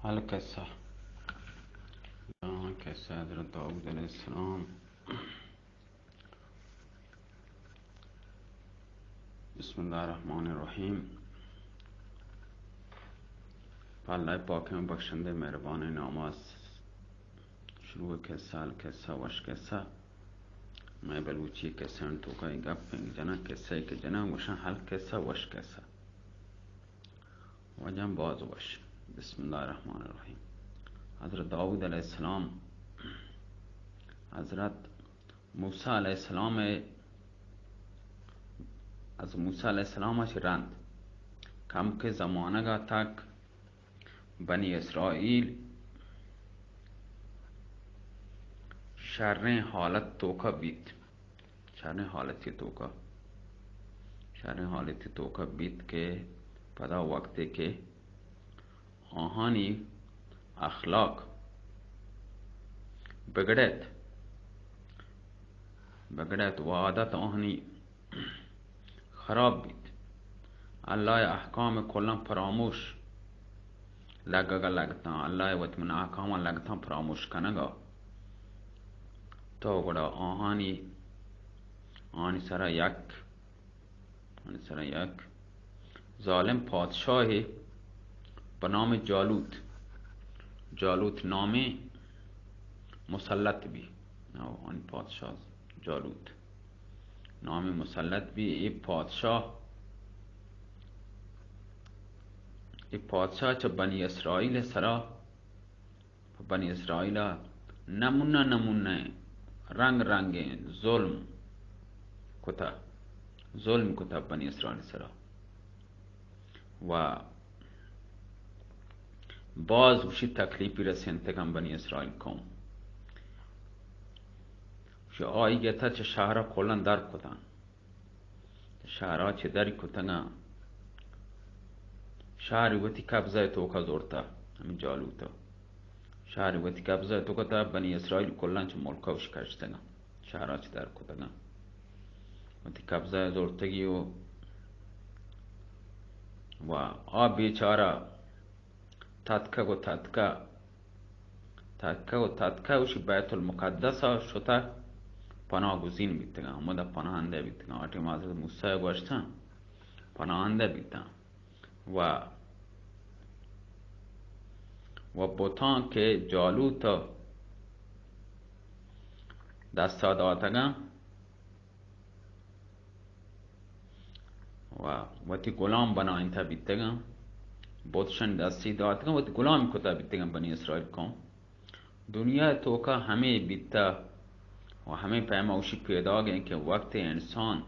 القصہ، قصہ حضرت داؤد علیہ السلام۔ بسم اللہ الرحمن الرحیم۔ پہ اللہ پاکیں بخشندہ مہربانیں نام ءَ شروع قصہ، القصہ، وش قصہ۔ مئے بلوچی قصہ انت، تو کا گپ جنا، قصہ کہ جنا گوشاں القصہ، وش قصہ۔ واجہ باز وش۔ بسم اللہ الرحمن الرحیم۔ حضرت داؤد علیہ السلام، حضرت موسیٰ علیہ السلام، از موسیٰ علیہ السلام چہ رند کم کہ زمانگا تک بنی اسرائیل شریں حالت توکا بیت۔ شریں حالتی توکا، شریں حالتی توکا بیت کہ پدا وقتے کہ آہانی اخلاق بگڑیت، بگڑیت و عادت آہانی خراب بیت۔ اللہ ءِ احکام کلاں فراموش لگگا لگتاں، اللہ ءِ وت من احکاماں لگتاں فراموش کنگا۔ تو گڑا آہانی، آہانی سرا یک، آہانی سرا یک ظالم پادشاہے پہ نام جالوت، جالوت نامیں مسلط بی۔ آہانی پادشاہ جالوت نامی مسلط بی۔ اے پادشاہ، اے پادشاہ چہ بنی اسرائیل سرا، پہ بنی اسرائیل نمونہ نمونہ رنگ رنگیں ظلم کتا، ظلم کتا بنی اسرائیل سرا۔ و باز گوشی تکلیفی رسینتگاں بنی اسرائیل قوم۔ گوشی آئی گتا چہ شہرا کلاں در کتاں۔ شہرا چہ در کتگاں۔ شہر وتی قبضہ توکا زورتا، ہمیں جالوتا۔ شہر وتی قبضہ توکا تا، بنی اسرائیل کلاں چہ ملکا وش کشتگاں۔ شہرا چہ در کتگاں۔ وتی قبضہ زورتگی و، و آ بیچارہ تتکگ و تتکہ، تتکگ و تتکہ وشی بیت المقدس ءَ شتہ پناہ گزین بیتگاں، ہمودا پناہندہ بیتگاں۔ آ ٹیم حضرت موسیٰ ءَ گوشتاں پناہندہ بیتاں و، و بتاں کہ جالوت ءَ دستا داتگاں، و وتی غلام بنائینتہ بیتگاں، بتشانی دستی داتگاں، وتی غلام کتا بیتگاں بنی اسرائیل قوم۔ دنیا توکا ہمے بیتہ و ہمے پیما اوشی پیداگ ایں کہ وقت انسان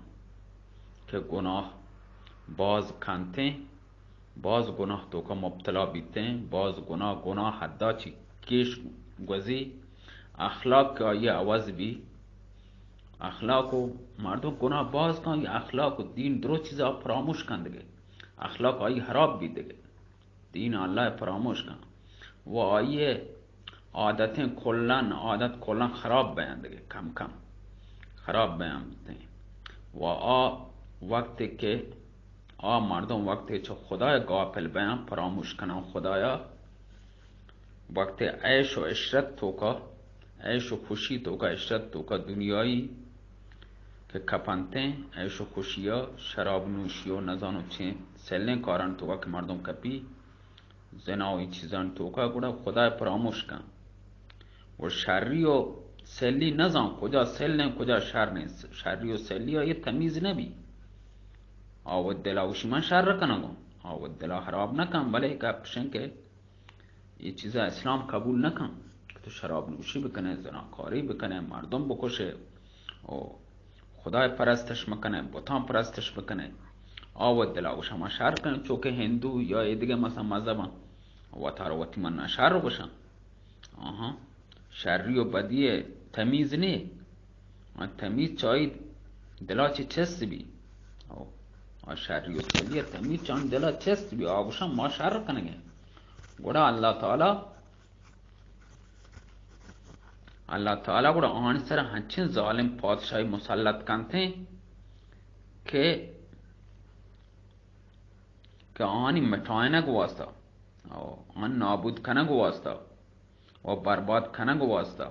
کہ گناہ باز کنتیں، باز گناہ توکا مبتلا بیتیں، باز گناہ، گناہ حدا چی کیش گوزی، اخلاق کہ آئی عوض بی، اخلاق و مردم گناہ باز کن، آئی اخلاق و دین درست چیزا فراموش کن دگہ، اخلاق آئی حراب بی دگہ، دین اللہ فراموش کن و آئی عادتیں کلن، عادت کلن خراب بیان دگہ، کم کم خراب بیان بیتیں و آ وقت کہ آ مردم وقتے چہ خدایا غافل بیاں، فراموش کناں خدایا، وقتے عیش و عشرت توکا، عیش و خوشی توکا، عشرت توکا دنیائی کہ کپنتیں، عیش و خوشیا، شراب نوشی و نزانو چیں سلیں کاران توکا کہ مردم کپی، زنا و ای چیزان توکا، گڑا خدایا فراموش کن۔ و شری و سلی نزان، کجا سل ایں، کجا شر ایں۔ شری و سلی آئی تمیز نبی۔ آ وت دلا گوشی من شر کنگوں، آ وت دلا خراب نکن، بلے گپ اش ایں کہ ای چیزا اسلام قبول نکن کہ تو شراب نوشی بکنے، زناکاری بکنے، مردم بکشے، او خدای پرستش مکنے، بتان پرستش بکنے۔ آ وت دلا گوشا ما شر کنیں، چو کہ ہندو یا ای دگہ مثلا مذہباں وتارا وتی منا شر گوشاں۔ آہاں، شری و بدی تمیز نے۔ آ تمیز چہ آئی دلا چہ چست بی۔ او، آ شری و سلی تمیز چہ آئی دلا چست بی۔ آ گوشاں ما شر کنگیں۔ گڑا اللہ تعالی، اللہ تعالی گڑا آنی سر ہنچیں ظالم پادشاہی مسلط کنتیں کہ، کہ آنی مٹائنگ واسطہ، او آن نابود کنگ واسطہ و برباد کنگ واسطہ،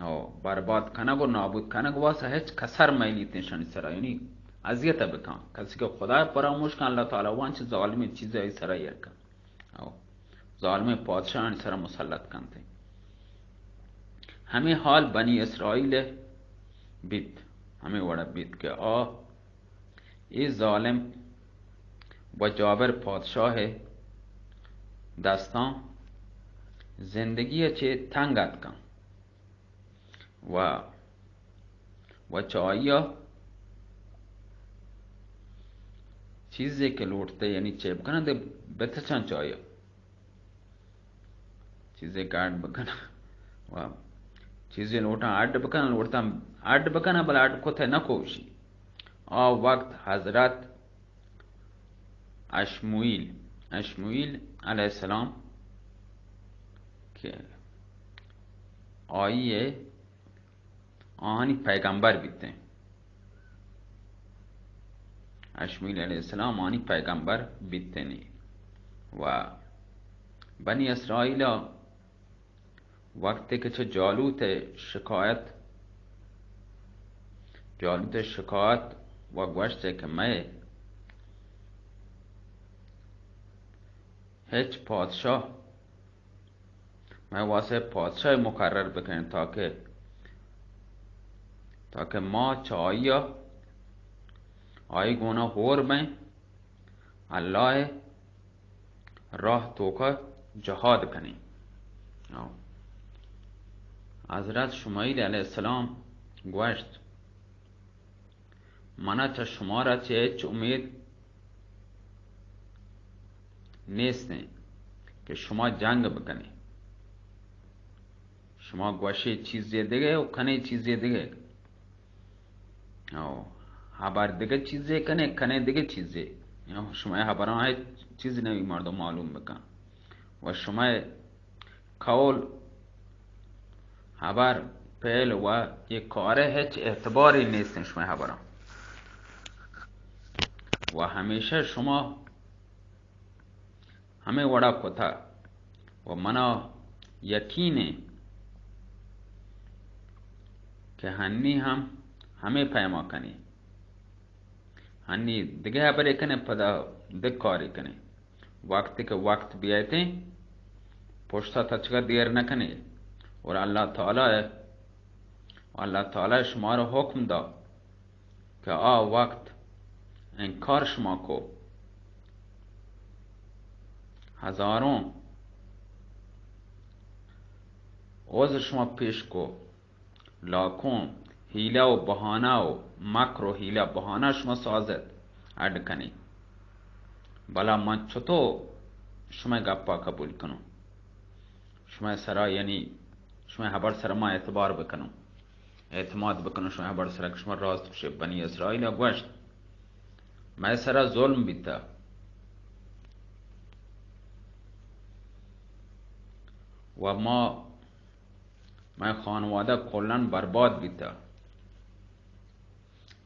او برباد کنگ و نابود کنگ واسطہ ہچ کسر میلیتیں شانی سرا، یعنی اذیت بکن۔ کسی کہ خدا فراموش کن، اللہ تعالی وان چہ ظالمیں چیزے آئی سرا ایر کن۔ او ظالمیں پادشاہانی سرا مسلط کنتے۔ ہمیں حال بنی اسرائیل بیت، ہمیں وڑا بیت کہ آ اے ظالم و جابر پادشاہ دستاں زندگی چے تنگ اتکاں و، و چہ آئیا چیزے کہ لوٹتے، یعنی چے بکنن دے بتچان چہ آئیا۔ چیزے کہ اڈ بکنن و چیزے لوٹاں اڈ بکنن، لوٹاں اڈ بکنن، بلے اڈ کتے نہ کوشی۔ آ وقت حضرت اشموئیل، اشموئیل علیہ السلام کہ آئی آہانی پیغمبر بیتیں۔ اشموئیل علیہ السلام آہانی پیغمبر بیتنی و بنی اسرائیل وقتی کہ چہ جالوت شکایت، جالوت شکایت و گوشت کہ مئے ہچ پادشاہ، مئے واسطہ پادشاہ مقرر بکنیں تاکہ، تاکہ ما چہ آئیا، آئی گونا ہور بیں، اللہ راہ توکا جہاد کنیں۔ حضرت شمائیل علیہ السلام گوشت، منا چہ شمارا چہ ہچ امید نیستیں کہ شما جنگ بکنیں۔ شما گوشے چیزے دگہ و کنے چیزے دگہ۔ او، ہبر دگہ چیزے کنے، کنے دگہ چیزے۔ او، شما ہبراں ہے چیز نوی مردم معلوم بکن۔ و شما قول، ہبر، فعل و یہ کارے ہچ اعتباری نیستن شما ہبراں۔ و ہمیشہ شما ہمے وڑا کتا و منا یقین ایں کہ ہنی ہم ہمے پیما کنی، ہنی دگہ ہبرے کنے، پدا دگہ کارے کنے۔ وقت کہ وقت بیایتیں، پشتا تچگا دیر نہ کنے۔ اور اللہ تعالی، اللہ تعالی شمارا حکم دا کہ آ وقت انکار شما کو، ہزاروں عذر شما پیش کو، لاکھوں حیلہ و بہانہ و مکر و حیلہ بہانہ شما سازت اڈ کنی، بلا من چطو شما گپا قبول کنوں؟ شما سرا، یعنی شما ہبر سرا ما اعتبار بکنوں، اعتماد بکنوں شما ہبر سرا کہ شما راست گوشے؟ بنی اسرائیل گوشت، مئے سرا ظلم بیتا و ما، مئے خانوادہ کلاً برباد بیتا۔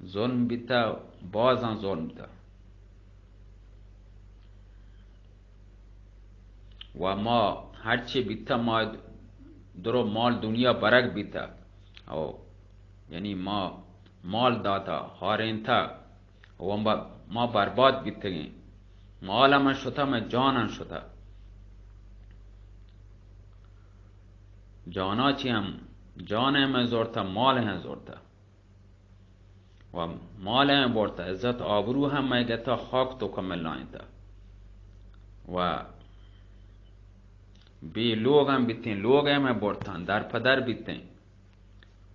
ظلم بیتا، بازاں ظلم بیتا۔ و ما ہرچی بیتا، ما درو مال دنیا برگ بیتا۔ او، یعنی ما مال داتا، ہارینتا، و ما، ما برباد بیتگیں۔ مال ہم شتا، مئے جان ہم شتا۔ جانا چی ہم، جان ہم زورتا، مال ہم زورتا۔ و مال ء برت، عزت آبرو ہم مئے گتا، خاک توکا ملائینتا۔ و بے لوگ ہم بیتیں، لوگ ء مئے برتاں، در پدر بیتیں۔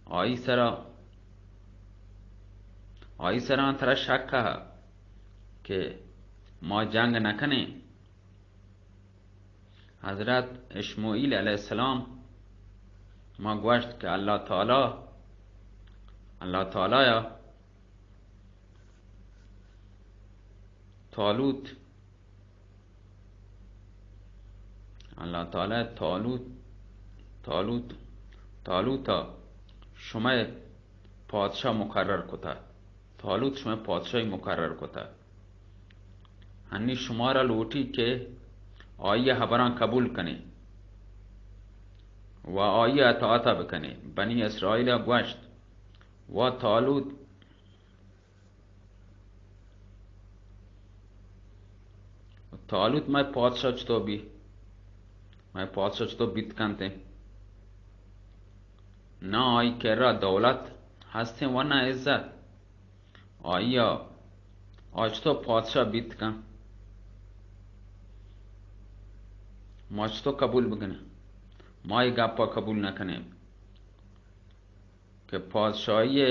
آئی سرا، آئی سرا ترا شک ء کہ ما جنگ نہ کنیں۔ حضرت اشمعیل علیہ السلام ما گوشت کہ اللہ تعالی، اللہ تعالی یا طالوت، اللہ تعالی طالوت، طالوت، طالوتا شمئے پادشاہ مقرر کتا۔ طالوت شمئے پادشاہی مقرر کتا۔ ہنی شمارا لوٹی کہ آئی ءِ ہبراں قبول کنے و آئی ءِ اطاعت ءَ بکنے۔ بنی اسرائیل ءَ گوشت، وا طالوت، طالوت مئے پادشاہ چطور بی؟ مئے پادشاہ چطور بیت کنت؟ نہ آئی کرا دولت ہستیں و نہ عزت۔ آئی ءَ آ چطور پادشاہ بیت کن؟ ما چطور قبول بکنیں؟ ما اے گپا قبول نہ کنیں کہ پادشاہی،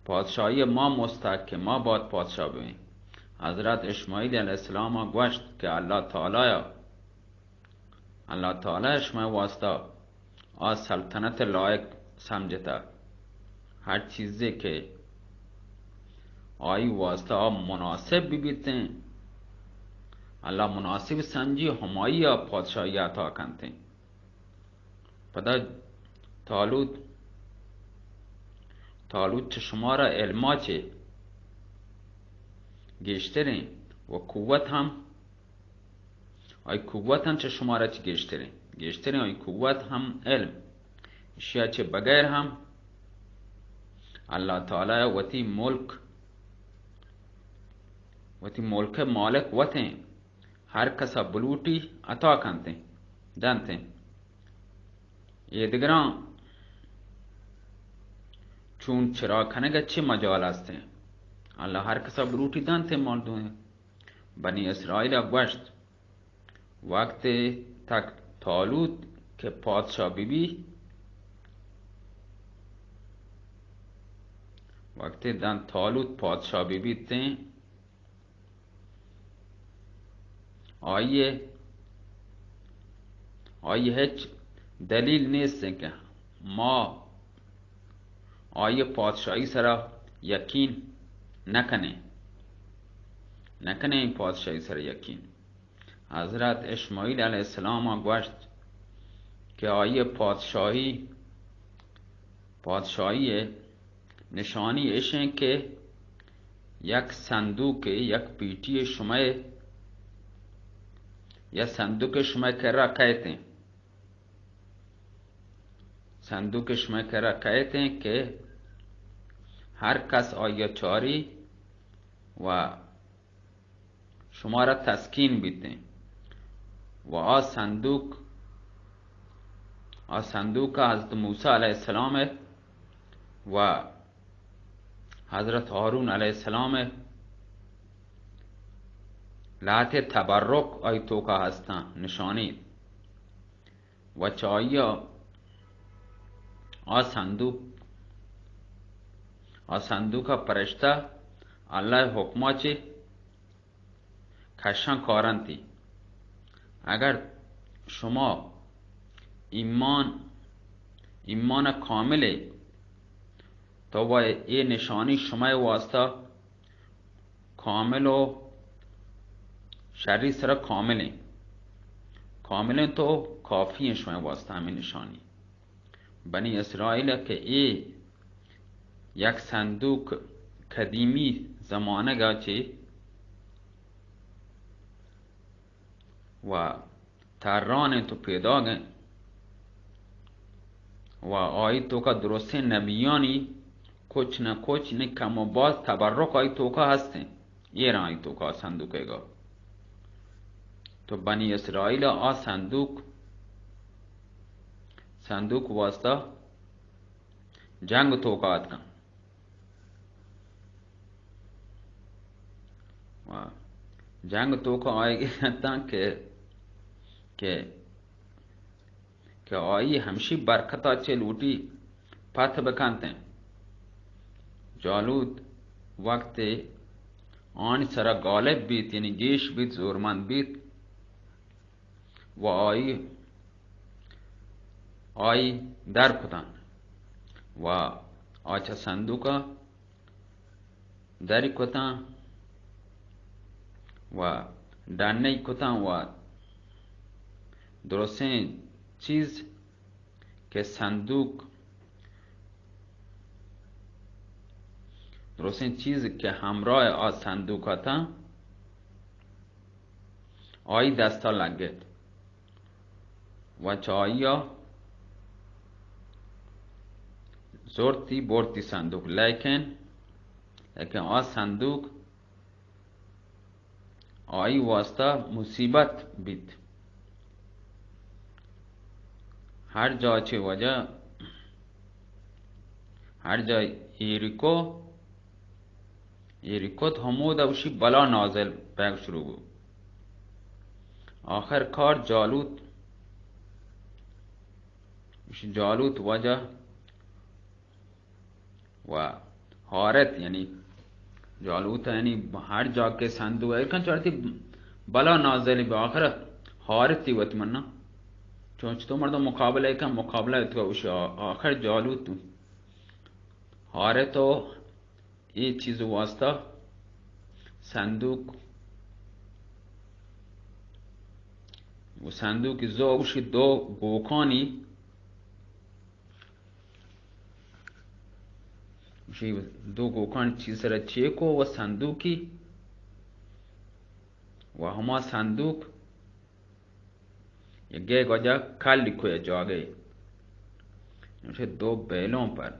پادشاہی ما مستحق، ما باید پادشاہ بیں۔ حضرت اسماعیل علیہ السلام ءَ گوشت کہ اللہ تعالی ءَ اللہ تعالی شمئے واسطہ آ سلطنت لائق سمجھتا۔ ہر چیزے کہ آئی واسطہ آ مناسب بہ بیتیں، اللہ مناسب سمجھی، ہمائی آ پادشاہی عطا کنتیں۔ پدا طالوت، طالوت چہ شمارا علما چہ گیشتریں و قوت ہم آئی قوت ہم چہ شمارا چہ گیشتریں، گیشتریں آئی قوت ہم علم۔ اشیا چہ بغیر ہم اللہ تعالی وتی ملک، وتی ملک مالک وتیں، ہر کسا بلوٹی عطا کنتیں، دنتیں۔ اے دگراں چون چرا کنگ ءَ چے مجال ہستیں؟ اللہ ہر کسا بلوٹی دنتیں مردمے۔ بنی اسرائیل ءَ گوشت، وقتے تک طالوت کہ پادشاہ بہ بی، وقتے داں طالوت پادشاہ بہ بیتیں، آئی ءَ، آئی ءَ ہچ دلیل نیست کہ ما آئی ءِ پادشاہی سرا یقین نہ کنیں، نہ کنیں پادشاہی سرا یقین۔ حضرت اسماعیل علیہ السلام ءَ گوشت کہ آئی ءِ پادشاہی، پادشاہی ءِ نشانی اش انت کہ یک صندوقے، یک پیٹی شمئے، یا صندوق شمئے کرا کئیت انت۔ صندوق شمئے کرا کئیت انت کہ ہر کس آئی ءَ چاری و شمارا تسکین بیتیں۔ و آ صندوق، آ صندوق حضرت موسی علیہ السلام ءِ و حضرت ہارون علیہ السلام ءِ لہتے تبرک آئی توکا ہستاں، نشانی۔ و چہ آئی ءَ آ صندوق، آ صندوق ءَ پرشتہ اللہ ءِ حکم ءَ چہ کشاں کارنتی۔ اگر شما ایمان، ایمان کامل ءَ، تو و اے نشانی شمئے واسطہ کامل و شری سرا کاملیں، کاملیں تو کافی ہیں شمئے واسطہ ہمیں نشانی۔ بنی اسرائیل کہ اے یک صندوق قدیمی زمانگا چہ و تران انت و پیداگ انت و آئی توکا درستیں نبیانی کچ نہ کچ نہ کم و باز تبرک آئی توکا ہستیں۔ ایران آئی توکا صندوق ایگا۔ تو بنی اسرائیل آ صندوق، صندوق واسطہ جنگ توکا اتکن۔ و جنگ توکا آئی اتاں کہ، کہ، کہ آئی ہمشی برکتا چہ لوٹی پتھ بکنتیں۔ جالوت وقت آنی سرا غالب بیت، یعنی گیش بیت، زورمند بیت، و آئی، آئی در کتن و آ چہ صندوقا دری کتن و ڈنی کتن و درستیں چیز کہ صندوق، درستیں چیز کہ ہمراہ آ صندوق اتاں، آئی دستا لگت و چہ آئیا زرتی برتی صندوق، لیکن، لیکن آ صندوق آئی واسطہ مصیبت بیت۔ ہر جا چہ وجہ، ہر جا ایرکو، ایرکوت ہمودا وشی بلا نازل بیگ شروع بو۔ آخر کار جالوت، وشی جالوت وجہ و ہارت، یعنی جالوت، یعنی ہر جا کہ صندوق ایر کن چارتی بلا نازل بی، آخر ہارتی وت منا۔ چونچ تو مردم مقابلہ کن، مقابلہ تو وش آ-، آخر جالوت ہارت و اے چیز واسطہ صندوق و صندوق زو وشی دو گوکانی، گوشی، دو گوکان چی سر چیکو و صندوقی و ہما صندوق یک گئے گوجہ کلی کو جاگے، گوشی، دو بیلوں پر۔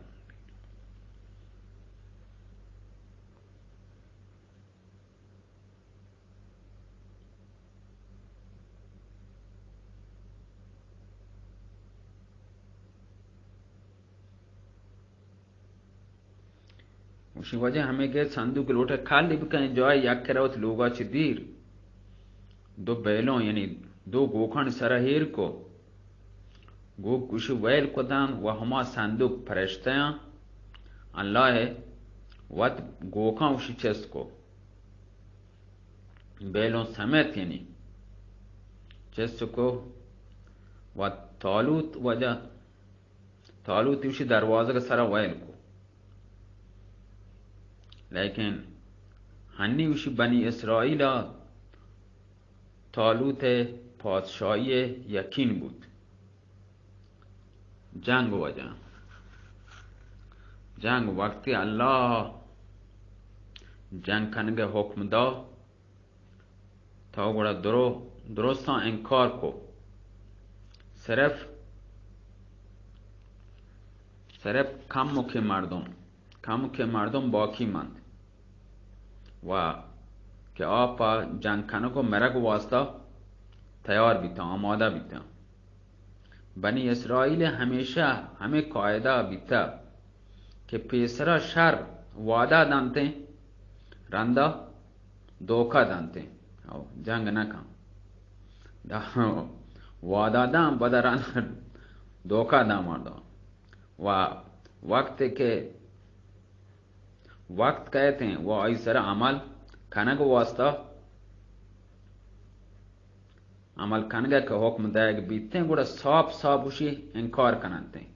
گوشی وجہ ہمیں کہ صندوق لوٹے خالی بکن، جائے یک کرا وت لوگا چہ دیر دو بیلوں، یعنی دو گوکان سرا ہیر کو۔ گوک گوشی ویل کدان و ہما صندوق پرشتیاں اللہ وت گوکاں وشی چست کو۔ بیلوں سمیت یعنی چست کو و طالوت وجہ، طالوت وشی دروازگ سرا ویل کو۔ لیکن ہنی وشی بنی اسرائیل طالوت پادشاہی یقین بوت۔ جنگ وجہ، جنگ وقتی اللہ جنگ کنگ حکم دا، تو گڑا درو، درستاں انکار کو۔ صرف، صرف کمکیں مردم، کمکیں مردم باقی مند و کہ آ پہ جنگ کنگ و مرگ واسطہ تیار بیتاں، آمادہ بیتاں۔ بنی اسرائیل ہمیشہ ہمے قاعدہ بیتہ کہ پیسرا شر وعدہ دنتیں، رندا دھوکہ دنتیں۔ او، جنگ نہ کن۔ دا وعدہ داں، پدا رندا دھوکہ داں مردم۔ و وقت کہ وقت کئیتیں و آئی سر عمل کنگ واسطہ، عمل کنگ کہ حکم دئیگ بیتیں، گڑا صاف صاف گوشی انکار کننتیں۔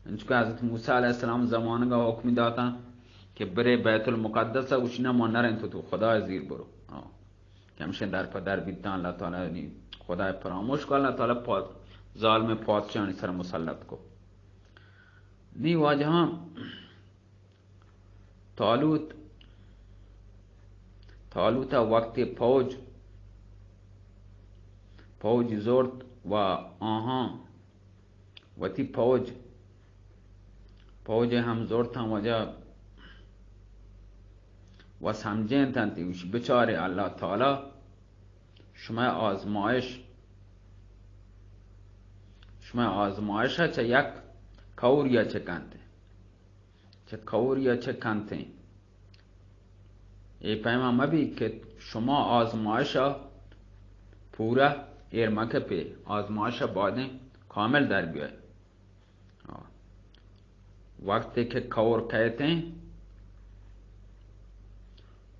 انچکہ حضرت موسی علیہ السلام زمانگا حکم داتاں کہ برے بیت المقدس، گوشی نہ، ما نریں، تو، تو خدا زیر برو۔ ہاں۔ کہ ہمشہ در پہ در بیتاں، اللہ تعالی نی خدا فراموش کو، اللہ تعالی پاد-، ظالم پادشاہانی سر مسلط کو۔ نی واجہاں، طالوت، طالوت ء وقت فوج، فوج زرت و آہاں وتی فوج، فوج ہم زرتاں وجہ و سمجھینتاں تی وش بچارے اللہ تعالی شمئے آزمائش، شمئے آزمائش ء چہ یک کوریا چہ کنت۔ چہ کوریا چہ کنتیں۔ اے پیما مبی کہ شما آزمائشا پورا ایر مکپے، آزمائشا بادیں کامل در بیائے۔ وقتے کہ کور کئیتیں،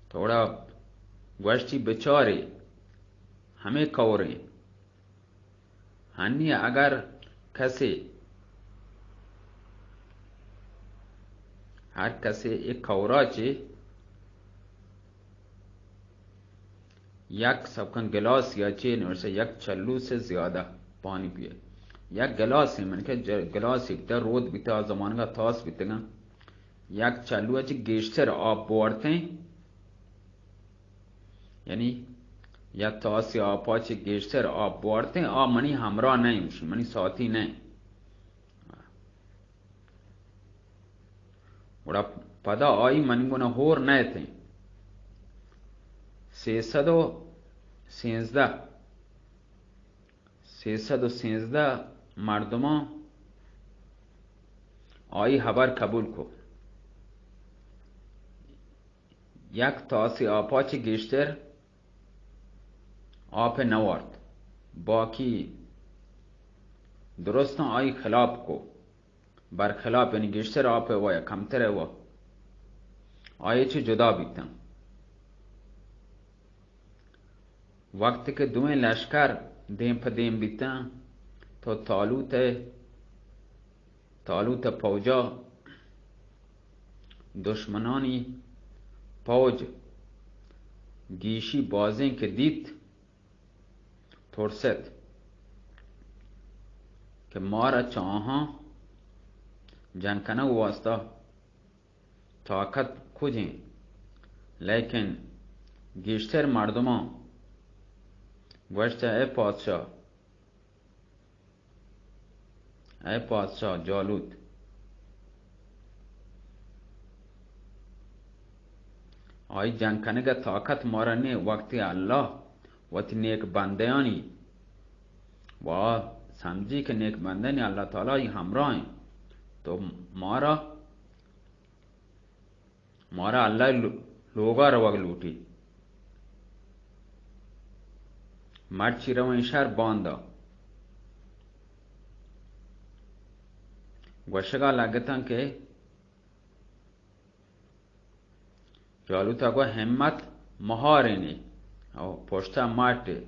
توڑا گوشتی بچاری ہمیں کوریں۔ ہنی اگر کسے، ہر کسے اے کورا چے یک سبکن گلاس یا چے نوشتہ یک چلو سے زیادہ پانی پیے۔ یک گلاس ہے، من کہ ج-، گلاس ایک تا رود بیتا زمانگا تاس بیتگا۔ یک چلو چے گیشتر آپ بوارتیں، یعنی یک تاسے آپا چہ گیشتر آپ بوارتیں، آ منی ہمراہ نہ انت، منی ساتی نہ انت۔ گڑا پدا آئی منی گون ءَ ہور نہ اتیں۔ سیصد و سیزدہ، سیصد و سیزدہ مردماں آئی ہبر قبول کو۔ یک تاسے آپا چہ گیشتر آپ نہ وارت۔ باقی درستاں آئی خلاف کو، برخلاف، یعنی گیشتر آپ ءَ وا یا کمتر ءَ وا، آئی چہ جدا بیتاں۔ وقت کہ دوئیں لشکر دیم پہ دیم بیتاں، تو طالوت ءَ طالوت ءِ پوجا دشمنانی پوج گیشی بازیں کہ دیت، ترست کہ مارا چہ آہاں جنگ کنگ واسطہ طاقت کجیں، لیکن گیشتر مردماں گوشت، اے پادشاہ، اے پادشاہ جالوت، آئی جنگ کنگ ءِ طاقت مارا نے، وقتی اللہ وتی نیک بندیانی و سمجھی کہ نیک بندیانی اللہ تعالی ای ہمراہ ہیں، تو مارا مارا اللہ ءِ لو-، لوگا روگ لوٹی۔ مرچی رویں شر باندا۔ گوشگا لگتاں کہ جالوتا گو ہمت مہارینی او پشتا ماٹے۔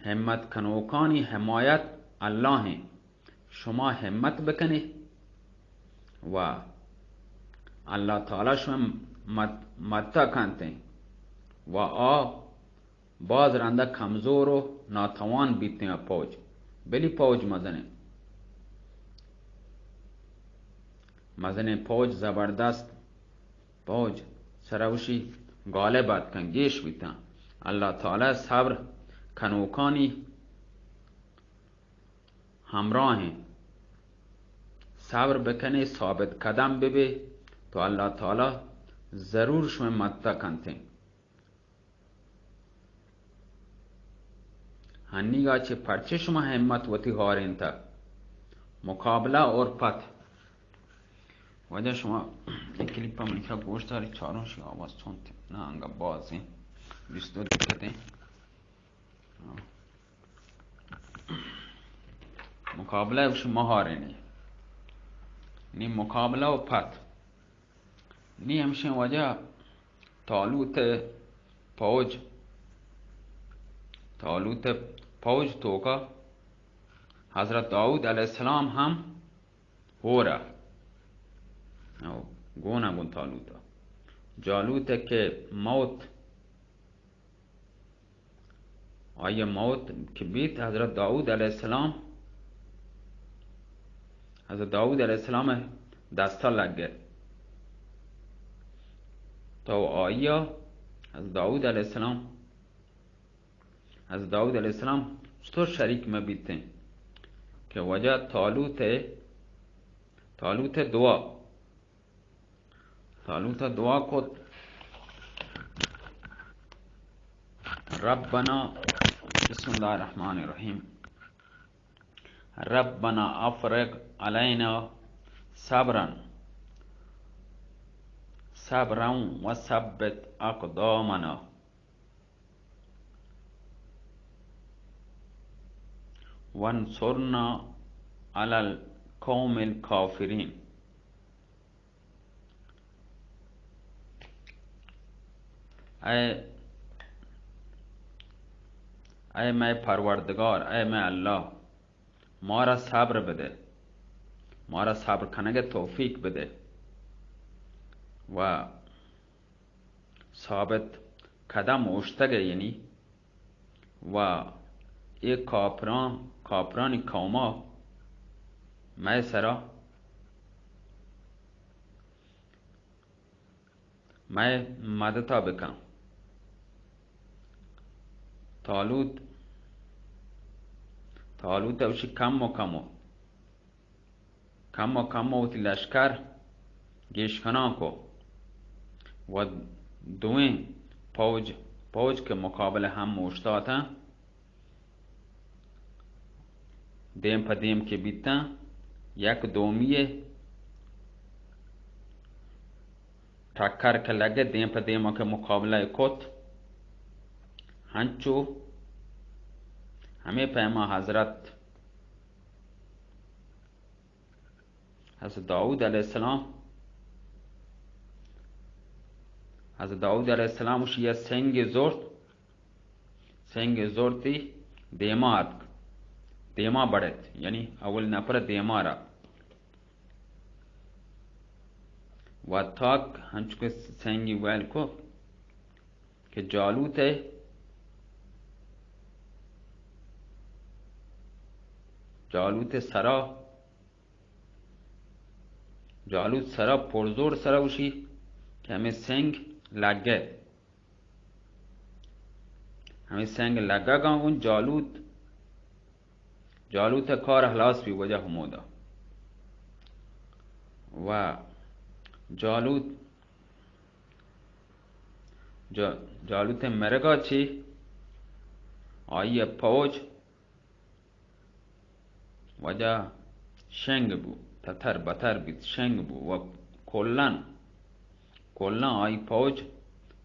ہمت کنوکانی حمایت اللہ ہیں۔ شما ہمت بکنے و اللہ تعالی شما مد-، مدتا کنتیں و آ باز رندا کمزور و ناتوان بیتیں آ پوج، بلی پوج مزنیں، مزنیں پوج، زبردست پوج سروشی غالب آتکن، گیش بیتن۔ اللہ تعالی صبر کنوکانی ہمراہ انت۔ صبر بکنے، ثابت قدم ببے تو اللہ تعالی ضرور شمئے مدتا کنتیں۔ ہنیگا چہ پرچے شما ہمت وتی ہارینتگ؟ مقابلہ اور پت۔ واجہ شما اے کلیپ ءَ منی سرا گوش داری، چاروں شی آواز چونت نہ انگا بازیں بیست دو دقیقہ دیں۔ مقابلہ ءَ گوش مہارینی، نی مقابلہ و پت۔ نی ہمشیں واجہ طالوت ءِ پوج، طالوت ءِ پوج توکا حضرت داؤد علیہ السلام ہم ہورا گونا گون طالوتا۔ جالوت ءِ کہ موت آئی ءِ موت کہ بیت، حضرت داؤد علیہ السلام، حضرت داؤد علیہ السلام ءِ دستا لگ ات۔ تو آئی ءَ، حضرت داؤد علیہ السلام، حضرت داؤد علیہ السلام چطور شریک مہ بیتیں کہ واجہ طالوت ءِ، طالوت ءِ دعا طالوت ءَ دعا کت، ربنا، بسم اللہ الرحمن الرحیم، ربنا افرغ علینا صبرا، صبرا وثبت اقدامنا وانصرنا علی القوم الکافرین۔ اے، اے مئے پروردگار، اے مئے اللہ، مارا صبر بدے، مارا صبر کنگ ءِ توفیق بدے و ثابت قدم اوشتگ ءَ، یعنی و اے کافراں، کافرانی قوما مئے سرا مئے مدتا بکن۔ طالوت، طالوت ءَ گوشی کمو کمو، کمو کمو وتی لشکر گیش کنان کو و دوئیں پوج، پوج کہ مقابل ہم اوشتاتاں، دیم پہ دیم کہ بیتاں، یک دومی ءَ ٹکر کہ لگت، دیم پہ دیم کہ مقابلہ کت، ہنچو ہمے پیما حضرت، حضرت داؤد علیہ السلام، حضرت داؤد علیہ السلام گوشی یک سنگے زرت، سنگے زرتی دیما اتک، دیما بڑت، یعنی اول نفر دیما را و تاک ہنچو کہ سنگی ویل کو کہ جالوت ءَ، جالوت ءِ سرا، جالوت سرا پرزور سرا گوشی کہ ہمے سنگ لگت، ہمے سنگ لگگاں گوں جالوت، جالوت ءِ کار ہلاس بی واجہ ہمودا۔ و جالوت، جا-، جالوت ءِ مرگا چی آئی ءِ پوج واجہ شنگ بو، تتر بتر بیت، شنگ بو و کلن، کلن آئی پوج،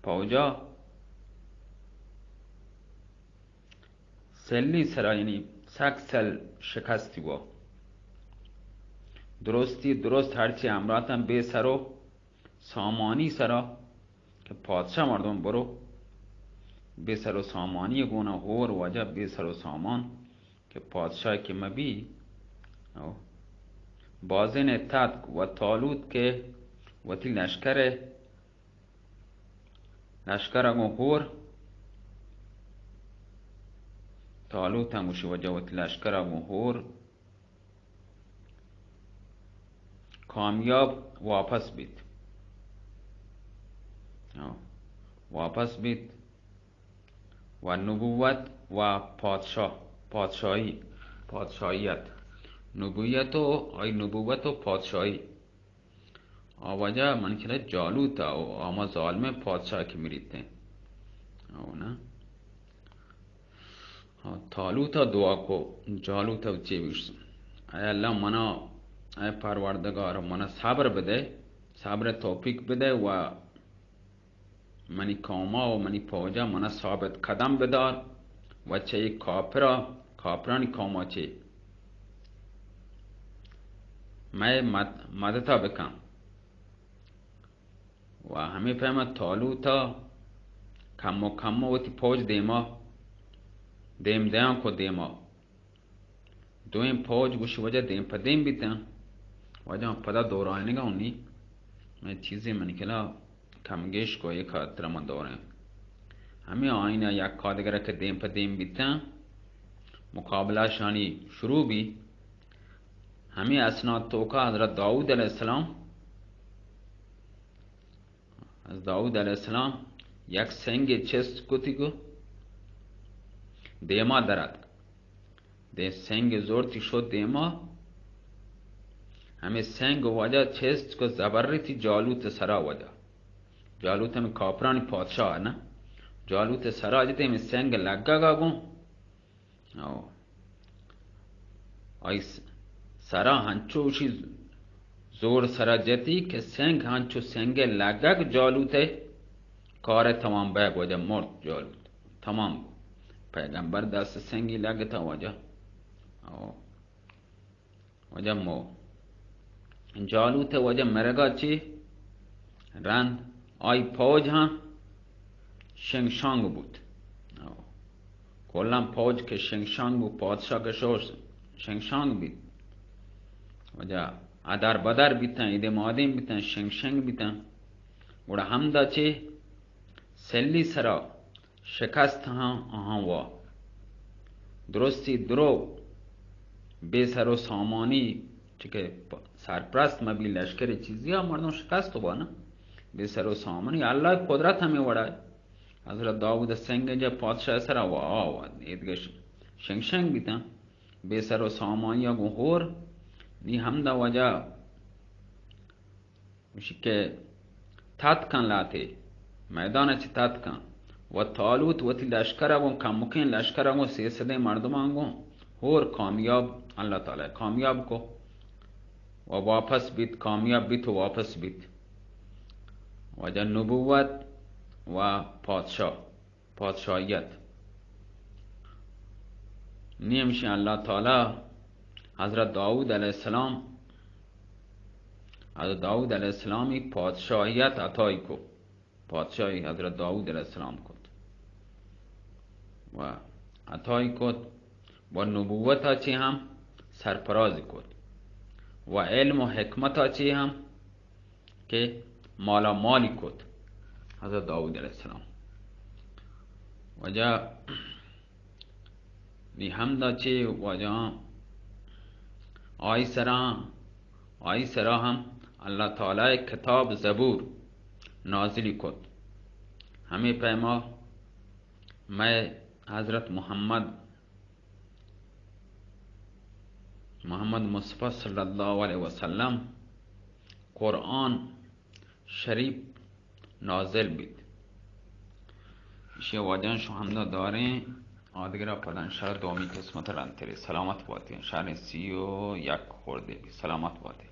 پوجا سلی سرا، یعنی سک سل شکستی بو۔ درستی درست ہرچی ہمراہتاں بے سر و سامانی سرا کہ پادشاہ مردم برو، بے سر و سامانی گونا ہور واجہ بے سر و سامان کہ پادشاہ کہ مبی، او، بازین ءَ تتک و طالوت کہ وتی لشکر ءَ، لشکر ءَ گوں ہور، طالوت ہم گوشی واجہ وتی لشکر ءَ گوں ہور کامیاب واپس بیت۔ ہاں، واپس بیت و نبوت و پادشاہ، پادشاہی، پادشاہیت، نبوت و، آئی نبوت و پادشاہی آ واجہ من کلا جالوت ءَ و آ ہما ظالمیں پادشاہ کہ مریتیں۔ او نا؟ ہاں، طالوت ءَ دعا کو، جالوت ءَ چے بگوش؟ اے اللہ منا، اے پروردگار منا صبر بدے، صبر توفیق بدے و منی قوما و منی پوجا منا ثابت قدم بدار و چہ اے کافرا، کافرانی قوما چے مئے مد-، مدتا بکن۔ و ہمے پیما طالوتا کمو کمو وتی پوج دیما، دیم دیان کو دیما۔ دوئیں پوج گوشی واجہ دیم پہ دیم بیتاں۔ واجہ پدا دورائینگا ہونی، من چیزے من کلا کم گیش کو ایک خاطر من دوریں۔ ہمے آئینا یک آدگرا کہ دیم پہ دیم بیتاں، مقابلہ شانی شروع بی۔ ہمے اسنا توکا حضرت داؤد علیہ السلام، حضرت داؤد علیہ السلام یک سنگے چست کتی کو دیما دراتک۔ دے سنگ زورتی شد دیما، ہمے سنگ واجہ چست کو زبرتی جالوت سرا واجہ۔ جالوت ہمے کافرانی پادشاہ نا۔ جالوت سرا جتے ہمے سنگ لگگا گوں۔ او۔ آئی س-، سرا ہنچو شی زور سرا جتی کہ سنگ ہنچو سنگ لگگ جالوت کار تمام بیگ واجہ مرد جالوت۔ تمام بو۔ پیغمبر دست سنگی لگتا واجہ۔ او۔ واجہ مو۔ جالوت واجہ مرگا چی رند آئی پوج ہاں شنگ شانگ بوت۔ او۔ کلاں پوج کہ شنگ شانگ بو، پادشاہ کہ شور شنگ شانگ بیت۔ واجہ ادار بدار بیتن، ایدے مادین بیتن، شنگ شنگ بیتن۔ گڑا ہمدا چی سلی سرا شکست ہاں آہاں وا۔ درستی درو بے سر و سامانی، چکہ پ-، سرپرست مبی لشکر چیزی آ مردم شکست وا نا۔ بے سر و سامانی اللہ قدرت ہمیں وڑا ہے۔ حضرت داؤد سنگ جا پادشاہ سرا و آ و ایدگہ شنگ شنگ بیتاں، بے سر و سامانیا گوں ہور۔ نی ہمدا واجہ گوشی کہ تتکاں، لاتے میدان چہ تتکاں، و طالوت وتی لشکر گوں، کمکیں لشکر گوں، سیصدیں مردمان گوں ہور کامیاب، اللہ تعالی کامیاب کو و واپس بیت، کامیاب بیت و واپس بیت۔ واجہ نبوت و پادشاہ، پادشاہیت۔ نی ہمشی اللہ تعالی حضرت داؤد علیہ السلام، حضرت داؤد علیہ السلامی پادشاہیت عطائی کو، پادشاہی حضرت داؤد علیہ السلام کت و عطائی کت و نبوتا چی ہم سرفراز کت و علم و حکمتا چی ہم کہ مالا مالی کت حضرت داؤد علیہ السلام۔ واجہ نی ہمدا چی واجہ آئی سرا، آئی سرا ہم اللہ تعالی کتاب زبور نازلی کت۔ ہمیں پیما میں حضرت محمد محمد مصطفی صلی اللہ علیہ وسلم قرآن شریف نازل بیت۔ ایشی واجہاں شو ہمدا داریں، آدگرا پدا انشاءاللہ دومی قسمت رنترے۔ سلامت باتیں، شاریں سی و یک خوردے بی۔ سلامت باتیں۔